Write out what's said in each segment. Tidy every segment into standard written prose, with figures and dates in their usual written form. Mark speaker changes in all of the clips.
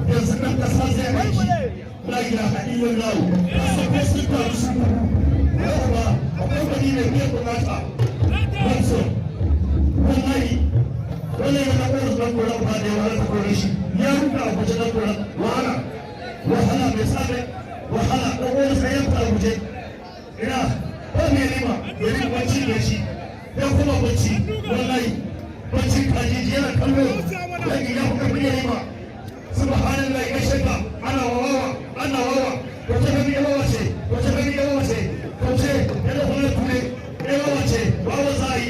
Speaker 1: Yanzu nan kasa zai aiki. La ilaha illallah. Sai sun taru su yawa, akwai wani mai biyan bukata. Wilson, wallahi wannan yana ƙorar ɗan koran ba da yawa ta kore shi ya ruka a guje. Ɗan koran wahala, wahala mai same wahala. Ɗan koran sai ya fita a guje. Ina ba mai rima ya rima, bacci da shi ya kuma bacci. Wallahi bacci kaji yana kallo ya ya fi ƙarfin ya rima. Subhanallah, ya shaka ana wawa, ana wawa. Wace gani ya wawa ce, wace gani ya wawa ce. Kauce ya da kuma ture ya wawa ce. Wawa zai,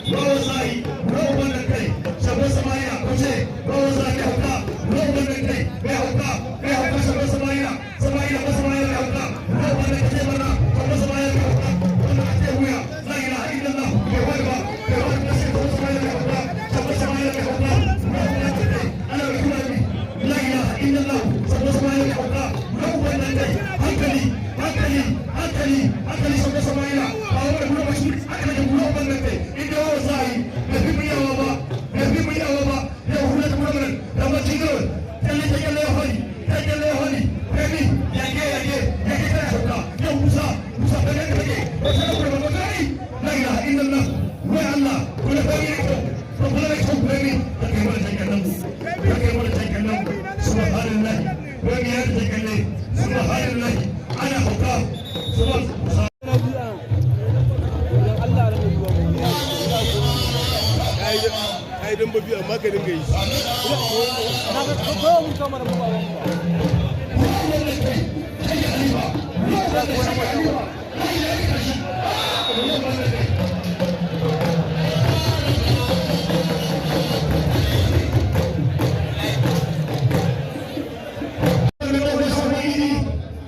Speaker 1: wawa zai ruwa wannan kai. Shagon Samariya, kauce, wawa zai. Mai hauka ruwa wannan kai, mai hauka, mai hauka. Shagon Samariya, Samariya ko Samariya, mai hauka ruwa wannan kai mana. Shagon Samariya, mai hauka wannan kai wuya. La ilaha illallah. Mai wani ba, mai wani ba. Shagon Samariya, mai hauka. Shagon Samariya, mai hauka ruwa wannan kai. Ana da kuma la ilaha illallah. Shagon Samariya, mai hauka ruwa wannan kai. Hankali, hankali, hankali, hankali. Shagon Samariya ba wani kuma ba shi aka da ruwa wannan kai. Inda wawa zai bai fi yawa ba, bai fi yawa ba. Yau hula ta kuma da mace gawai talle ta kyalle ya holi, ta kyalle ya holi. Femi yage, yage, yage, kana hauka. Yau Musa, Musa, ka ga kake wata da kuma ba kai. La ilaha illallah. Wai Allah kula femi ne kyau, ko kula da kyau. Femi da kai wani tankan mu, da kai wani tankan mu. Subhanallah, wai ya ta kalle. Subhanallah, ana hauka. Subhanallah.
Speaker 2: Allah ya rage ruwa.
Speaker 3: Ka yi don babi, amma ka dinga yi.
Speaker 2: Na ga kowa mun kama da ba ba.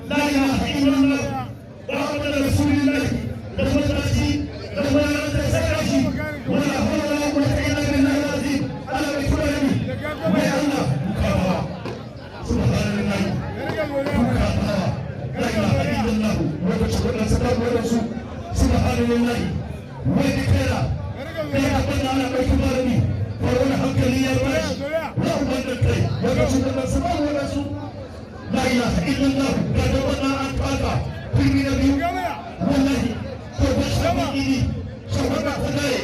Speaker 1: لا إله إلا الله محمد رسول الله. ولا حول ولا قوة إلا بالله العظيم. أنا بكل ويا الله سبحان الله. لا إله إلا الله. سبحان الله، وذكرى kai abin da ana ɗauki malami ko wani hankali ya bashi wa wannan kai ya ga shugaban su ba wannan su. La ilaha illallah. Ga da wannan an taka turmi na biyu. Wallahi ko ba shi ini shagon ta gaye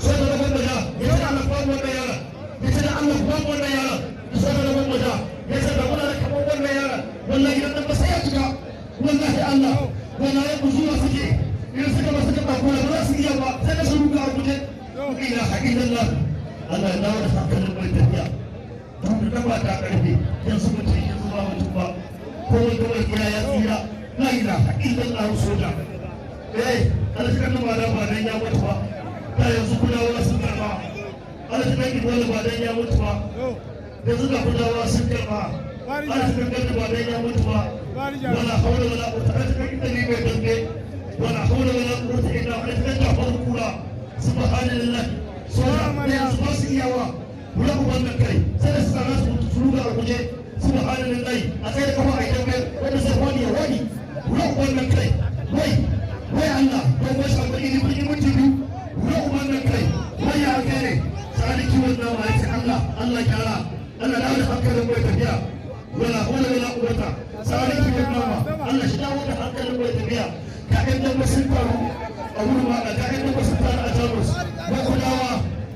Speaker 1: sai da rabon da ya ce Allah ba wannan yara, ya ce da Allah ba wannan yara. Sai da rabon da ya ce da muna da kamar wannan yara. Wallahi idan nan ba sai ya cika. Wallahi Allah wallahi ya zuwa suke idan suka ba suka ba ba za su iya ba, sai da su ruga a guje. La ilaha illallah. Allah ya dawo da hankalin mai tafiya. Tun da ba ta karfe yanzu, mutum yanzu ba mutum ba, ko wanda wani gida ya tsira. La ilaha illallah. Soja, eh, Allah shi kan ba da ba dan ya mutu ba, ta yanzu Kudawa sun karba. Allah shi kan Ibola ba dan ya mutu ba, yanzu da Kudawa sun karba. Allah shi kan ba dan ya mutu ba. Wala hawla wala quwwata. Allah shi kan Italy mai dambe. Wala hawla wala quwwata illa billah. Allah shi kan Jafar Kura. Subhanallah. Soja yanzu ba su iyawa wula uban nan kai, sai da su tsara su su ruga a guje. Subhanallah. A tsaye da kafa a yi dambe, wanda sai wani ya wani wula uban nan kai. Wai wai Allah, don wasu abu iri kun yi mutu biyu. Wula uban nan kai. Wai ya kai ne sani kiwon nama ya ce Allah, Allah kyara. Allah dawo da hankalin mai tafiya. Wala hawla wala quwwata. Sani kiwon nama, Allah shi dawo da hankalin mai tafiya. Ka ɗan dambe sun taru a wurin waka, ga ɗan dambe sun taru a Jamus. Wai Kudawa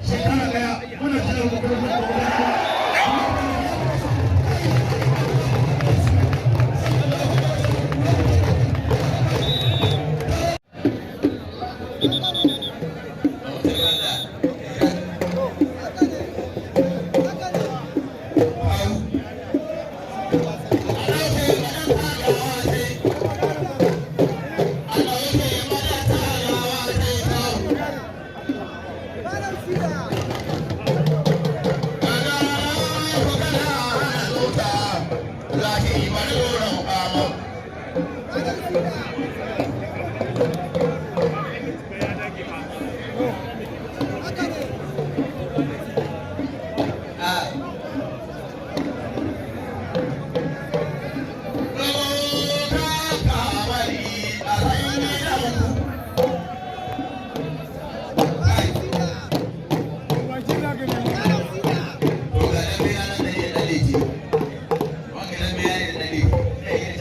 Speaker 1: shekara daya muna jiran mu kuma.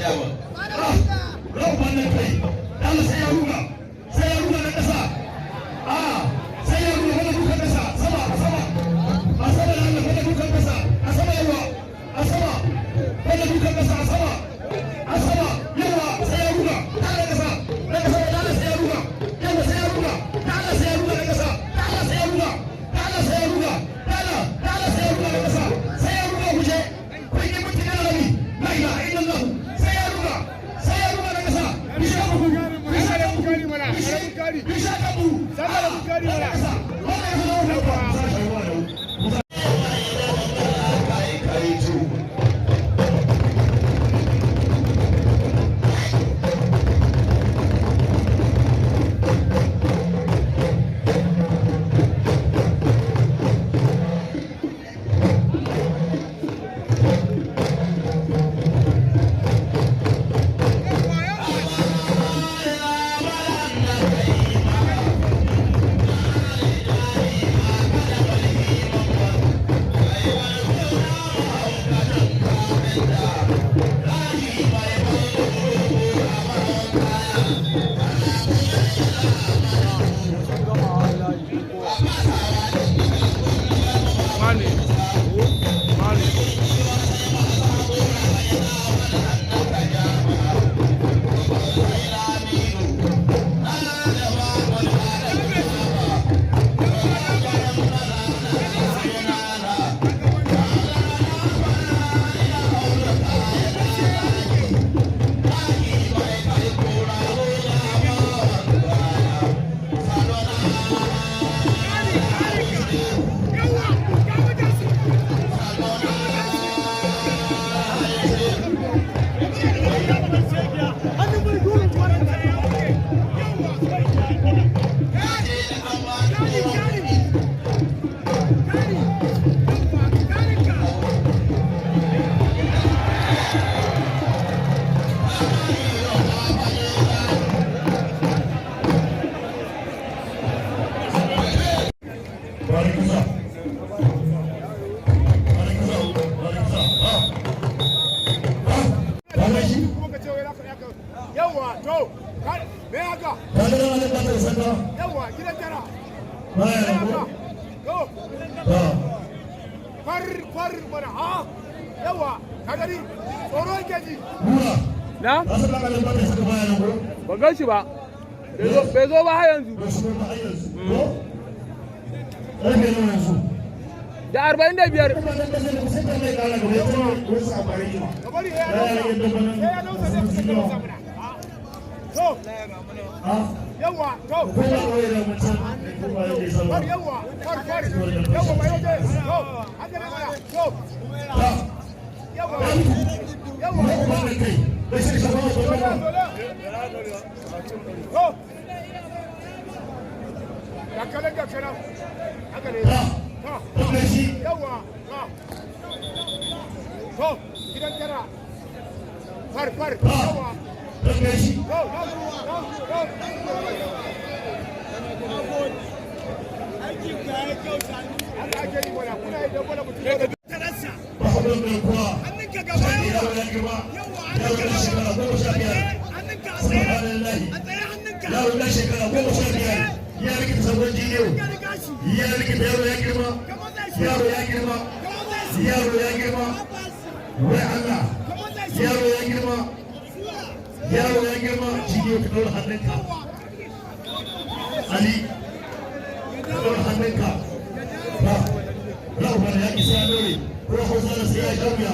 Speaker 1: Ciyawa. Ah, rau wannan kai. Allah sai ya ruga. Sai ya ruga na kasa. Ah, sai ya ruga wani dukan kasa. Sama, sama. A sama da Allah wani dukan kasa. A sama yawa. A sama. Wani dukan kasa a sama. A sama yawa sai ya ruga. Ta da kasa. Na kasa da Allah sai ya ruga. Yawa sai ya ruga. Ta Allah sai ya ruga na kasa. Ta Allah sai ya ruga. Ta Allah sai ya ruga. Ta Allah, ta Allah sai ya ruga na kasa. Sai ya ruga guje. Kun yi mutum na rabi. La ilaha illallah. Sai ya ruga. Sai ya ruga na kasa. Bisha bugu. Bisha bugu. Bisha bugu. Na kasa. Wannan ya zama wannan. Kai kai.
Speaker 2: Mane. Mane.
Speaker 1: Barikusa. Barikusa. Barikusa. Ah. Ah. Kaga shi?
Speaker 3: Kuma ka ce wai za ka yawa to me haka?
Speaker 1: Kaga nan Allah ba ta sanda.
Speaker 3: Yawa gidan tara.
Speaker 1: Baya
Speaker 3: Me
Speaker 1: ko?
Speaker 3: haka? To
Speaker 1: Ah.
Speaker 3: far far mana ha yawa ka gani tsoro yake ji.
Speaker 1: Mura.
Speaker 2: Na?
Speaker 1: Ka san Allah ba ta sanda baya nan ko?
Speaker 2: Ban gan shi ba. Bai zo ba har yanzu.
Speaker 1: Ba shi ba har yanzu. Ko? Karfe nawa yanzu?
Speaker 2: Da 45.
Speaker 1: Kuma dan kasa da kusa ta mai kara gaba ya ce wasu amfani jima.
Speaker 3: Ka bari ya nausa sai ya nausa zai fita ka nausa mana. To
Speaker 1: Ah.
Speaker 3: yawa to
Speaker 1: Ko ba wai da mutum ko ba yake sama.
Speaker 3: far yawa far far yawa mai waje to haka ne mana to
Speaker 1: Ah.
Speaker 3: yawa yawa.
Speaker 1: Ba mai kai. Bai shi ba ba ba.
Speaker 3: To gakanan gakanan haka ne.
Speaker 1: Ah.
Speaker 3: To
Speaker 1: Ba shi.
Speaker 3: yawa to to gidan tara far far yawa.
Speaker 1: Ba shi.
Speaker 3: To to to. Haka ake yi mana kuna yi don mana mutum ya
Speaker 1: Ba haɗin garkuwa. Yaro ya girma. Yaro ɗan shekara 15. Subhanallahi. Yaro ɗan shekara 15. Ya rikita sabon jiniyo. Ya rikita yaro ya girma. Yaro ya girma. Yaro ya girma. Wai Allah. Yaro ya girma. Yaro ya girma. Jiniyo ka ɗaura hannunka. Ali. Ka ɗaura hannunka. Ba. Ra'ubar ya isa ya ɗaure. Ko Hausa da sai ya sha wuya.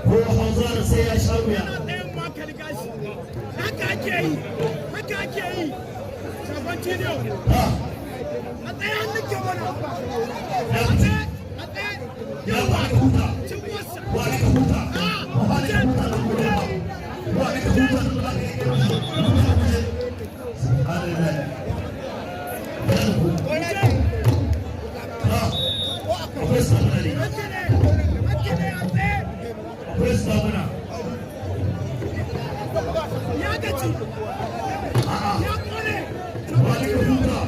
Speaker 1: Ko Hausa da sai ya sha wuya.
Speaker 3: Haka ake yi, haka ake yi. Shagon Tiniyo,
Speaker 1: Ha.
Speaker 3: a tsaye hannunka mana.
Speaker 1: Ya mutu.
Speaker 3: A tsaye,
Speaker 1: Ya ba ka huta.
Speaker 3: cin wasa.
Speaker 1: Wa ka huta. Wa ka huta da kuma. Wa ka huta da kuma. Subhanallah. Ya mutu. Ha. Akwai sabuna ne.
Speaker 3: Haka ne, haka ne a tsaye.
Speaker 1: Akwai sabuna.
Speaker 3: Ya gaji. Ya kone.
Speaker 1: Wa ka huta.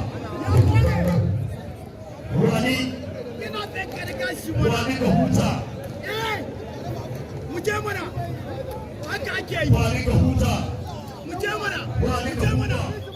Speaker 3: Ya kone.
Speaker 1: Wani
Speaker 3: Ina tsaye ka riga shi mana.
Speaker 1: wani ka huta.
Speaker 3: Eh, mu je mana. ake yi.
Speaker 1: Wani ka huta.
Speaker 3: Mu je mana.
Speaker 1: Wani
Speaker 3: Mu
Speaker 1: ka
Speaker 3: je mana.
Speaker 1: huta.